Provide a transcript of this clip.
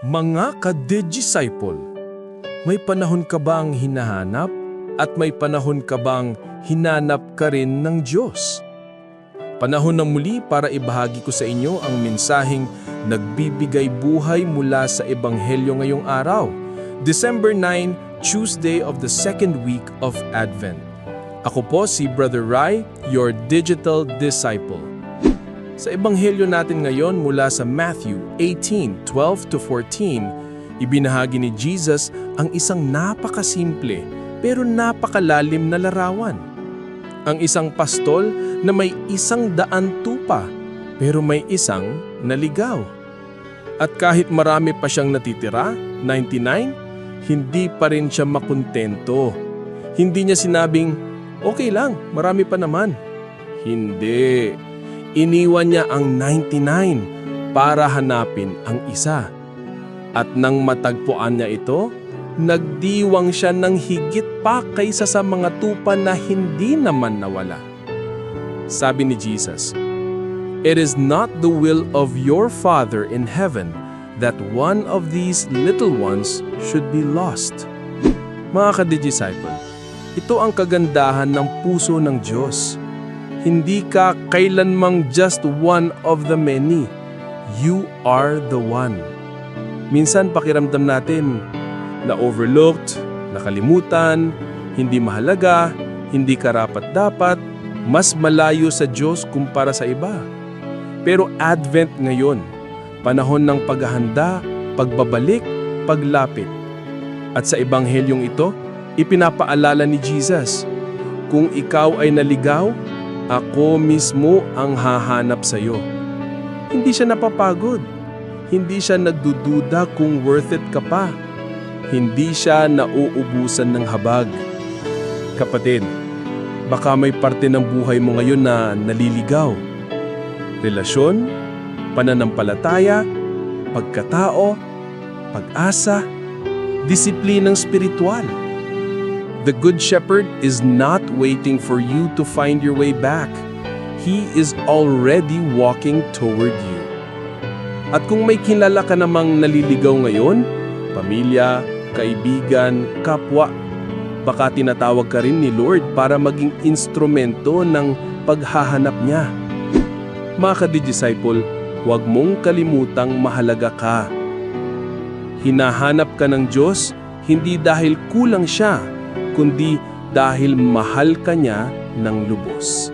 Mga ka-disciple, may panahon ka bang hinahanap at may panahon ka bang hinanap ka rin ng Diyos? Panahon na muli para ibahagi ko sa inyo ang mensaheng nagbibigay buhay mula sa Ebanghelyo ngayong araw, December 9, Tuesday of the second week of Advent. Ako po si Brother Rai, your digital disciple. Sa ebanghelyo natin ngayon mula sa Matthew 18:12 to 14, ibinahagi ni Jesus ang isang napakasimple pero napakalalim na larawan. Ang isang pastol na may 100 tupa pero may isang naligaw. At kahit marami pa siyang natitira, 99, hindi pa rin siya makontento. Hindi niya sinabing, "Okay lang, marami pa naman." Hindi. Iniwan niya ang 99 para hanapin ang isa. At nang matagpuan niya ito, nagdiwang siya ng higit pa kaysa sa mga tupa na hindi naman nawala. Sabi ni Jesus, "It is not the will of your Father in heaven that one of these little ones should be lost." Mga ka-disciple, ito ang kagandahan ng puso ng Diyos. Hindi ka kailanmang just one of the many. You are the one. Minsan pakiramdam natin na overlooked, nakalimutan, hindi mahalaga, hindi karapat-dapat, mas malayo sa Diyos kumpara sa iba. Pero Advent ngayon, panahon ng paghahanda, pagbabalik, paglapit. At sa ebanghelyong ito, ipinapaalala ni Jesus, "Kung ikaw ay naligaw, ako mismo ang hahanap sa iyo." Hindi siya napapagod. Hindi siya nagdududa kung worth it ka pa. Hindi siya nauubusan ng habag. Kapatid, baka may parte ng buhay mo ngayon na naliligaw. Relasyon, pananampalataya, pagkatao, pag-asa, disiplinang spiritual. The Good Shepherd is not waiting for you to find your way back. He is already walking toward you. At kung may kilala ka namang naliligaw ngayon, pamilya, kaibigan, kapwa, baka tinatawag ka rin ni Lord para maging instrumento ng paghahanap niya. Mga ka-disciple, huwag mong kalimutang mahalaga ka. Hinahanap ka ng Diyos hindi dahil kulang siya, kundi dahil mahal ka niya ng lubos.